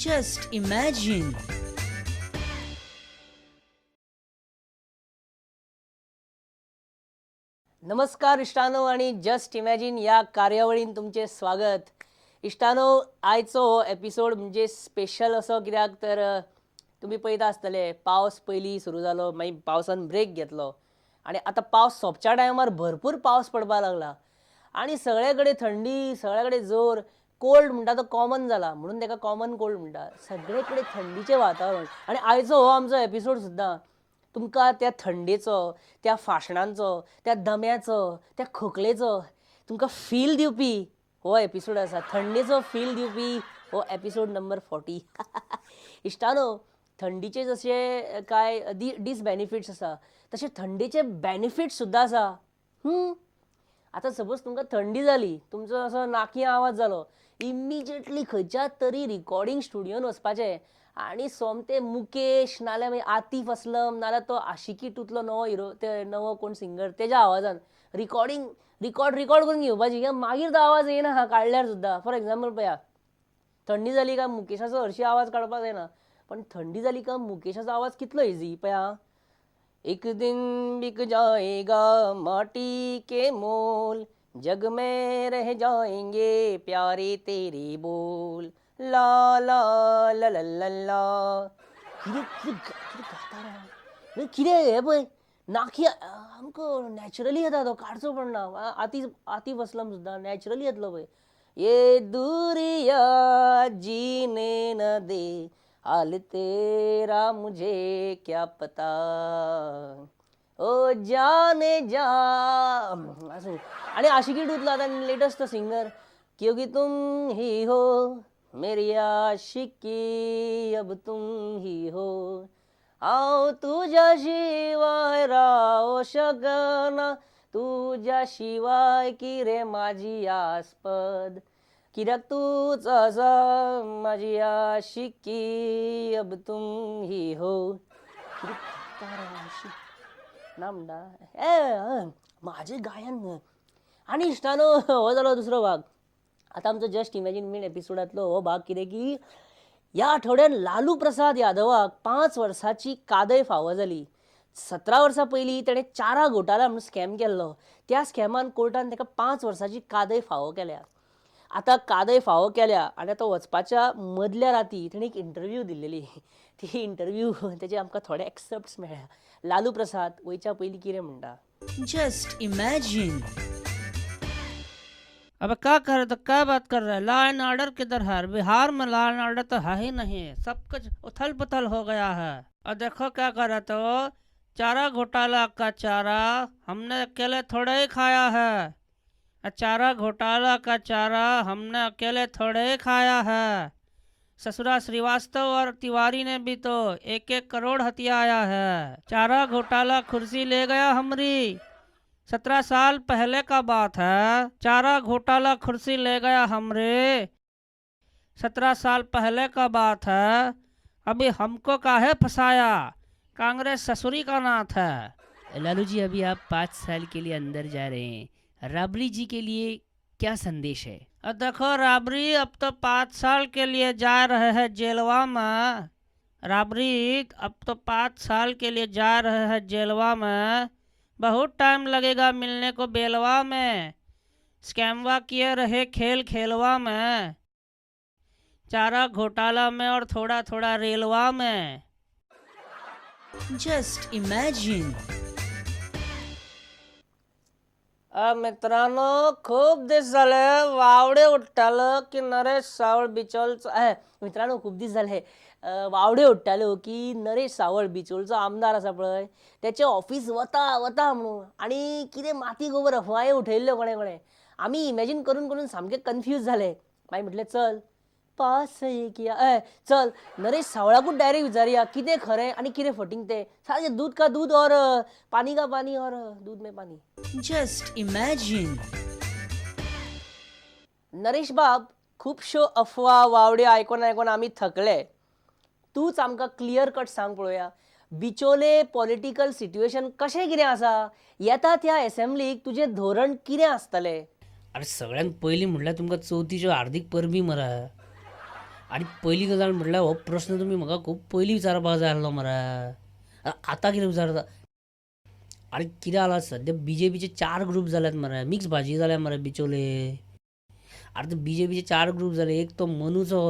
Just imagine. नमस्कार इश्टानो आणि just imagine ह्या कार्यावळीन तुमचें स्वागत. इश्टानो, आयचो हो एपिसोड म्हणजे स्पेशल असो कित्याक तर तुमी पळयता आसतले, पावस पयलीं सुरू जालो, मागीर पावसान ब्रेक घेतलो आनी आतां पावस सोंपच्या टायमार भरपूर पावस पडपाक लागला आनी सगळे कडेन थंडी, सगळे कडेन जोर. कोल्ड म्हणटा तो कॉमन जाला, म्हणून ताका कॉमन कोल्ड म्हणटा. सगळे कडेन थंडीचें वातावरण आनी आयचो हो आमचो एपिसोड सुद्दां तुमकां त्या थंडेचो, त्या फाशणांचो, त्या दम्याचो, त्या खोकलेचो तुमकां फील दिवपी हो एपिसोड आसा. थंडेचो फील दिवपी हो एपिसोड नंबर 40. इश्टानो, थंडीचे जशे कांय डिसबॅनिफिट्स आसा तशे थंडेचे बॅनिफिट्स सुद्दां आसा. आतां सपोज तुमकां थंडी जाली, तुमचो असो नाकी आवाज जालो, इमिजिएटली खंयच्या तरी रिकॉर्डिंग स्टुडियोन वचपाचें आनी सोमते मुकेश नाल्यार मागीर आतीफ असलम नाल्यार तो आशिकी टूतलो नवो हिरो, ते नवो कोण सिंगर, तेज्या आवाजान रिकॉर्डिंग रिकॉर्ड रिकॉर्ड करून घेवपाची, कित्याक मागीर तो आवाज येना काडल्यार सुद्दां. फॉर एग्जाम्पल पळया, थंडी जाली काय मुकेशाचो हरशी आवाज काडपाक जायना, पण थंडी जाली काय मुकेशाचो आवाज कितलो इजी पळया. एक दिन बिक जाएगा माटी के मोल, जग में रह जाएंगे प्यारे तेरे बोल, ला ला ला ला ला ला. कितें कितें कितें गाता रे, म्हणजे कितें हें पळय, नाकी आमकां नॅचरली येता, तो काडचो पडना. आतीफ असलम सुद्दां नॅचरली येतलो पळय. ये दूरिया जीने न दे, हाल तेरा मुझे क्या पता, ओ जाने जा. आसूं. आनी आशिकी टूतलो आतां लेटस्ट तो सिंगर, क्योंकि तुम ही हो मेरी आशिकी, अब तुम ही हो, हांव तुज्या शिवाय रावो शकना, तुज्या शिवाय कितें म्हाजी आस्पद, कित्याक तूंच आसा म्हाजी आशिकी, अब तुम ही हो. कितें गाता रे आशिक ना म्हणटा ए म्हाजें गायन न्हय. आनी इश्टानो, हो जालो दुसरो भाग. आतां आमचो जस्ट इमॅजीन मेन एपिसोडांतलो हो भाग कितें की ह्या आठवड्यान लालू प्रसाद यादवाक 5 वर्सांची कादय फावो जाली. 17 वर्सां पयलीं ताणें चारा घोटाळा म्हणून स्कॅम केल्लो, त्या स्कॅमान कोर्टान ताका 5 वर्सांची कादय फावो केल्या. आतां कादय फावो केल्या आनी आतां वचपाच्या मदल्या राती ताणें एक इंटरव्यू दिल्लेली, ती इंटरव्यू तेजे आमकां थोडे एक्सर्प्ट्स मेळ्ळ्या. लालू प्रसाद वयच्या पयलीं कितें म्हणटा? Just imagine. अब क्या कर तो क्या बात कर रहा है? लॉ एंड ऑर्डर किधर है? बिहार में लॉ एंड ऑर्डर तो है ही नहीं, सब कुछ उथल पुथल हो गया है. और देखो क्या कर रहा, तो चारा घोटाला का चारा हमने अकेले थोड़े ही खाया है, चारा घोटाला का चारा हमने अकेले थोड़े ही खाया है, ससुरा श्रीवास्तव और तिवारी ने भी तो 1-1 करोड़ हथियाया है. चारा घोटाला कुर्सी ले गया हमरी, 17 साल पहले का बात है. चारा घोटाला कुर्सी ले गया हमरे, 17 साल पहले का बात है. अभी हमको काहे फंसाया, कांग्रेस ससुरी का नाथ है. लालू जी, अभी आप 5 साल के लिए अंदर जा रहे हैं, राबड़ी जी के लिए क्या संदेश है? और देखो राबड़ी अब तो 5 साल के लिए जा रहे हैं जेलवा में, राबड़ी अब तो 5 साल के लिए जा रहे हैं जेलवा में, बहुत टाइम लगेगा मिलने को बेलवा में, स्कैमवा किए रहे खेल खेलवा में, चारा घोटाला में और थोड़ा थोड़ा रेलवा में. Just imagine. मित्रांनो, खूप दीस जाले वावडे उठ्ठालो की नरेश सावळ बिचोलचो. मित्रांनो, खूप दीस जाले वावडे उठ्ठाल्यो की नरेश सावळ बिचोलचो आमदार आसा पळय, तेचें ऑफीस वता वता म्हणून आनी कितें माती गोबर अफवाय उठयल्ल्यो कोणें कोणें. आमी इमॅजीन करून करून सामके कन्फ्यूज जाले. मागीर म्हटलें चल पास किया, चल नरेश सावळाकूच डायरेक्ट विचारया कितें खरें आनी कितें फटींग तें. सारकें दूध का दूध और पानी का पानी और दूध में पानी. Just imagine. Naresh बाब, खुबश्यो अफवा वावड्यो आयकोन आयकोन आमी थकले. तूंच आमकां क्लियर कट सांग पळोवया, बिचोले पॉलिटिकल सिट्युएशन कशें कितें आसा? येता त्या एसेंब्लीक तुजें धोरण कितें आसतलें? अरे सगळ्यांत पयलीं म्हणल्यार तुमकां चवथीच्यो हार्दीक परबी मरा. आनी पयली गजाल म्हटल्यार हो प्रस्न तुमी म्हाका खूब पयलीं विचारपाक जाय आसलो मरे. आतां कितें विचारता? आरे कितें जालां सद्या बीजेपीचे 4 ग्रूप जाल्यात मरे, मिक्स भाजी जाल्या मरे बिचोले. आरे ते बीजेपीचे 4 ग्रूप जाले, एक तो मनूचो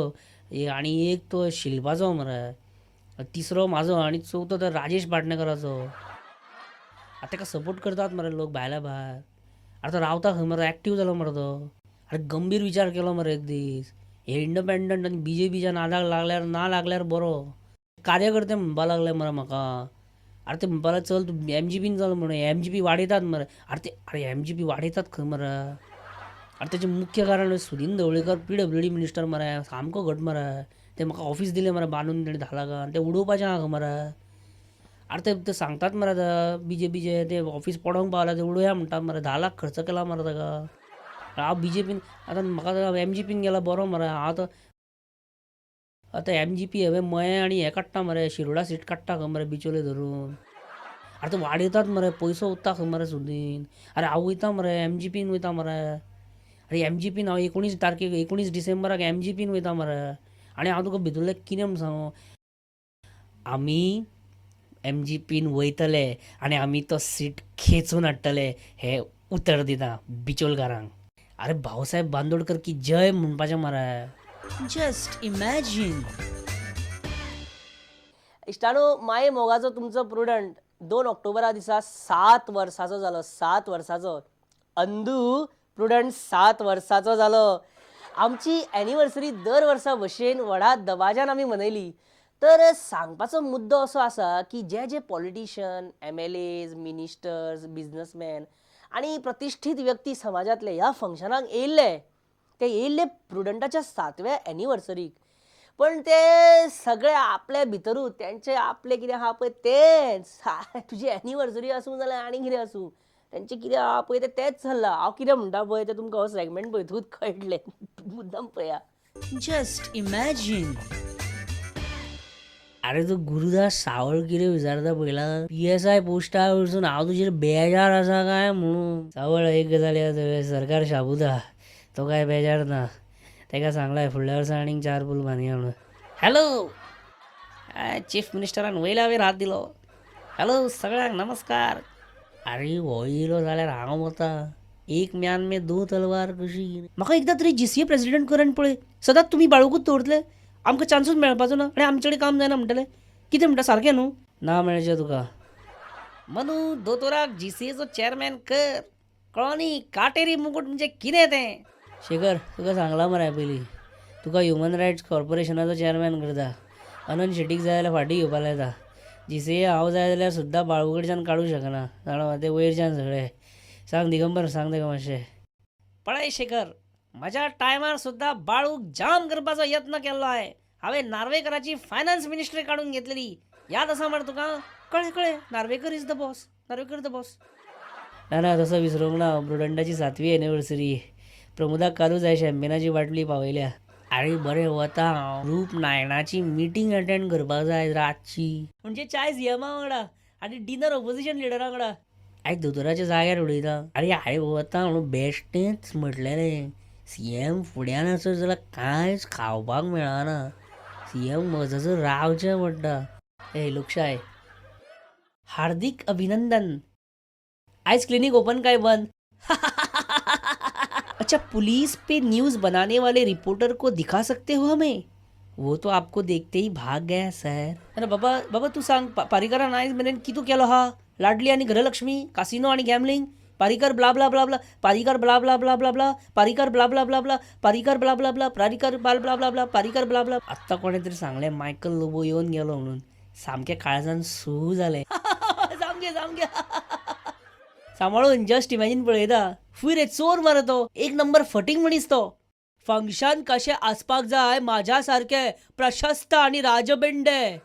आनी एक तो शिल्पाचो मरे, तिसरो म्हाजो आनी चवथो तो राजेश पाटणेकराचो. आतां ताका सपोर्ट करतात मरे लोक भायल्या भायर. आतां तो रावता खंय मरे, एक्टीव जालो मरे तो. आरे गंभीर विचार केलो मरे एक दीस, हे इंडिपेंडंट आनी बीजेपीच्या नादाक लागल्यार ना लागल्यार बरो. कार्यकर्ते म्हणपाक लागले मरे म्हाका, आरे ते म्हणपाक लागले चल तूं एमजीपीन चल म्हणून, एमजीपी वाडयतात मरे. आरे ते अरे एमजीपी वाडयतात खंय मरे. आरे तेचें मुख्य कारण सुदीन ढवळीकर PWD minister मरे, सामको घट मरे. ते म्हाका ऑफिस दिलें मरे बांदून तेणें 10 लाखान, तें उडोवपाचें आहा खंय मरे. आरे ते सांगतात मरे आतां बीजेपीचे ते ऑफिस पडोंक पावला, ते उडोवया म्हणटात मरे. 10 लाख खर्च केला मरे ताका. हांव बीजेपीन आतां म्हाका एमजीपीन गेला बरो मरे. हांव आतां आतां एमजीपी हांवें मयें आनी हें काडटा मरे, शिरोडा सीट काडटा खंय मरे बिचोले धरून. आरे ते वाडयतात मरे, पयसो उत्ता खंय मरे सुदीन. आरे हांव वयता मरे एमजीपीन वयता मरे. आरे एमजीपीन हांव 19 तारखेक 19 डिसेंबराक एमजीपीन वयता मरे. आनी हांव तुका भितरलें कितें म्हूण सांगू, आमी एमजीपीन वयतले आनी आमी तो सीट खेचून हाडटले हें उतर दिता बिचोलकारांक. अरे भाऊसाहेब बांदोडकर की जय म्हणपाचें मरे. Just imagine. इश्टानो, माये मोगाचो तुमचो प्रुडंट 2 ऑक्टोबरा दिसा 7 वर्साचो जालो. 7 वर्साचो अंदू प्रुडंट 7 वर्साचो जालो. आमची एनिवर्सरी दर वर्सा भशेन व्हडा दबाज्यान आमी मनयली. तर सांगपाचो मुद्दो असो आसा की जे जे पॉलिटिशियन, MLAs, ministers, businessman आनी प्रतिश्ठीत व्यक्ती समाजांतले ह्या फंक्शनाक येयल्ले, ते येयल्ले प्रुडंटाच्या 7व्या एनिवर्सरीक. पण ते सगळे आपले भितरूच तेंचे आपले कितें आहा पळय तेंच. तुजी एनिवर्सरी आसूं जाल्यार आनी कितें आसूं, तेंचें कितें आहा पळय तें तेंच चल्लां. हांव कितें म्हणटा पळय तें तुमकां हो सेगमेंट पळयतकूच कळटलें. मुद्दम पळया. Just imagine. अरे तूं गुरुदास सावळ कितें विचारता पळयला, PSI पोस्टा वयरसून हांव तुजेर बेजार आसा काय म्हणून. सावळ एक गजाल याद दवर, सरकार शाबूत आहा, तो काय बेजार ना. ताका सांगलाय फुडल्या वर्सा आनीक 4 पूल बांदया म्हणून. हॅलो, चीफ मिनिस्टरान वयल्या वयर हात दिलो. हॅलो सगळ्यांक नमस्कार. अरे हो येयलो जाल्यार हांव वता, एक म्यान में 2 तलवार कशी. म्हाका एकदां तरी GCA president कर आनी पळय, सदांच तुमी बाळगूच दवरतले, आमकां चान्सूच मेळपाचो ना आनी आमचे कडेन काम जायना म्हणटले. कितें म्हणटा सारकें न्हू? ना मेळचें तुका. मनू दोतोराक GCAचो चॅरमॅन कर, कळ्ळो न्ही? काटेरी मुकूट म्हणजे कितें तें. शेखर तुका सांगलां मरे पयलीं, तुका ह्युमन रायट्स कॉर्पोरेशनाचो चॅरमॅन करता. अनंत शेटीक जाय जाल्यार फाटीं घेवपा लायता. GCA हांव जाय जाल्यार सुद्दां बाळू कडच्यान काडूं शकना, जाणा ते वयरच्यान सगळे. सांग दिगंबर, सांग ताका मातशें. पळय शेखर, म्हज्या टायमार सुद्दां बाळूक जाम करपाचो यत्न केल्लो आहे. हांवें नार्वेकराची फायनान्स मिनिस्ट्री काडून घेतलेली, याद आसा मरे तुका? कळ्ळें कळ्ळें, Narvekar is the boss, Narvekar the boss. ना ना तसो विसरूंक ना, प्रुडंटाची 7वी एनिवर्सरी. प्रमोदाक कालूच हांवें शॅम्पेनाची बाटली पावयल्या. अरे बरें वता हांव, ग्रूप 9ची मिटींग अटेंड करपाक जाय रातची, म्हणजे चाय सीएमा वांगडा आनी डिनर ओपोजिशन लिडरा वांगडा. आयज दोतोराच्या जाग्यार उडयता. अरे हांवें वता म्हणून बेश्टेंच म्हटलेलें, सीएम फुड्यान आसत जाल्यार कांयच खावपाक मेळना, सीएम वचसर रावचें पडटा. ए लोकशाय, हार्दिक अभिनंदन. आयज क्लिनिक ओपन काय बंद? अच्छा, पुलिस पे न्यूज़ बनाने वाले रिपोर्टर को दिखा सकते हो हमें? वो तो आपको देखते ही भाग गया सर. अरे बाबा बाबा तू सांग, पारिकरान आयज मेरेन कितू केलो हा? लाडली आनी गृहलक्ष्मी, कासिनो आनी gambling, Parrikar blah blah blah blah, Parrikar blah blah blah blah blah, Parrikar blah blah blah blah, Parrikar blah blah blah, Parrikar blah blah blah blah, Parrikar blah blah. आत्तां कोणें तरी सांगलें मायकल लोबो येवन गेलो म्हणून, सामकें काळजान सू जालें. सामकें सामकें सांबाळून जस्ट इमॅजीन पळयता. फूय रे चोर मरे तो, एक नंबर फटींग मनीस तो. फंक्शन कशें आसपाक जाय म्हाज्या सारकें प्रशस्त आनी राजबिंडे.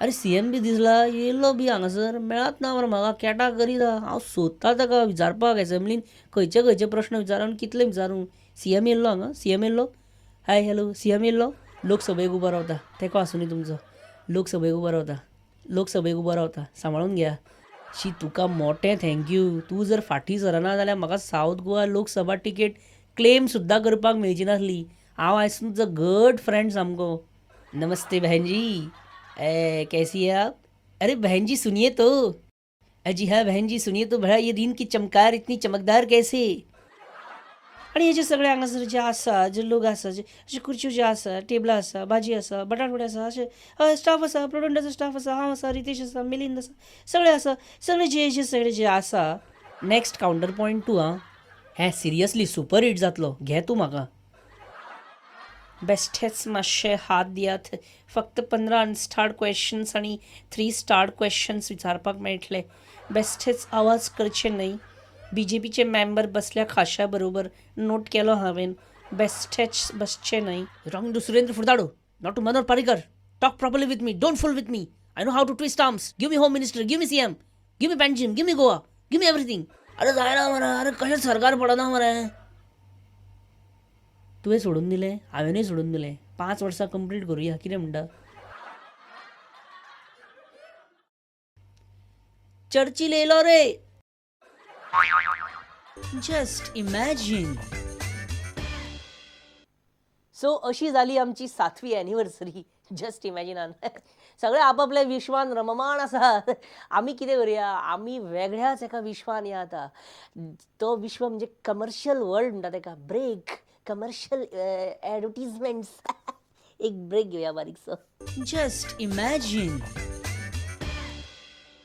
अरे सीएम बी दिसला येयल्लो बी हांगासर मेळत ना मरे म्हाका, केटा करीत आहा. हांव सोदता ताका विचारपाक एसेंब्लीन खंयचे खंयचे प्रश्न विचारून कितले विचारूं. सीएम येयल्लो हांगा, सीएम येयल्लो, हाय हॅलो सीएम येयल्लो. लोकसभेक उबो रावता, तेको आसूं न्ही तुमचो. लोकसभेक उबो रावता, लोकसभेक उबो रावता, सांबाळून घ्या. शी तुका मोठें thank you. तूं जर फाटीं सरना जाल्यार म्हाका south Goa Lok Sabha ticket claim सुद्दां करपाक मेळची नासली. हांव आयज तुमचो गट फ्रेंड सामको. नमस्ते बहन जी, ए कैसी है आप? अरे बहन जी सुनिए तो. जी हाँ बहन जी सुनिए तो, भला ये दिन की चमकार इतनी चमकदार कैसे? आणि हे जे सगळे हांगासर जे आसा, जे लोक आसा, जे अशे खुर्च्यो जे आसा, टेबलां आसा, भाजी आसा, बटाटवडे आसा, अशे स्टाफ आसा, प्रोडंटाचो स्टाफ आसा, हांव आसा, रितेश आसा, मिलिंद आसा, सगळे आसा, सगळे जे जे सगळे जे आसा. Next counter point two. आं, हें सिरियसली सुपर हिट जातलो, घे तूं म्हाका. बेस्टेच मातशे हात दियात. फक्त 15 अनस्टार्ड क्वेश्चन्स आनी 3 स्टार्ड क्वेश्चन्स विचारपाक मेळटले. बेस्टेच आवाज करचे न्हय. बी जे पीचे मॅम्बर बसल्या खाशा बरोबर, नोट केलो हांवें. बेस्टेच बसचे न्हय. Talking to Surendra Furtado, not to Manohar Parrikar. Talk properly with me, don't fool with me. I know how to twist arms. Give me home minister, give me CM, give me Panjim, give me Goa, give me everything. अरे जायना मरे, अरे कशें सरकार पडना मरे. तुवें सोडून दिलें, हांवेंनूय सोडून दिलें. 5 वर्सां कंप्लीट करुया, कितें म्हणटा? चर्चिल येयलो रे. Just imagine. सो अशी जाली आमची 7वी एनिवर्सरी जस्ट इमॅजिनान. सगळे आपापल्या विश्वान रममाण आसा. आमी कितें करुया, आमी वेगळ्याच एका विश्वान या आतां. तो विश्व म्हणजे कमर्शियल वर्ल्ड म्हणटा तेका. Break, commercial advertisements. एक ब्रेक घेवया बारीकसो. Just imagine.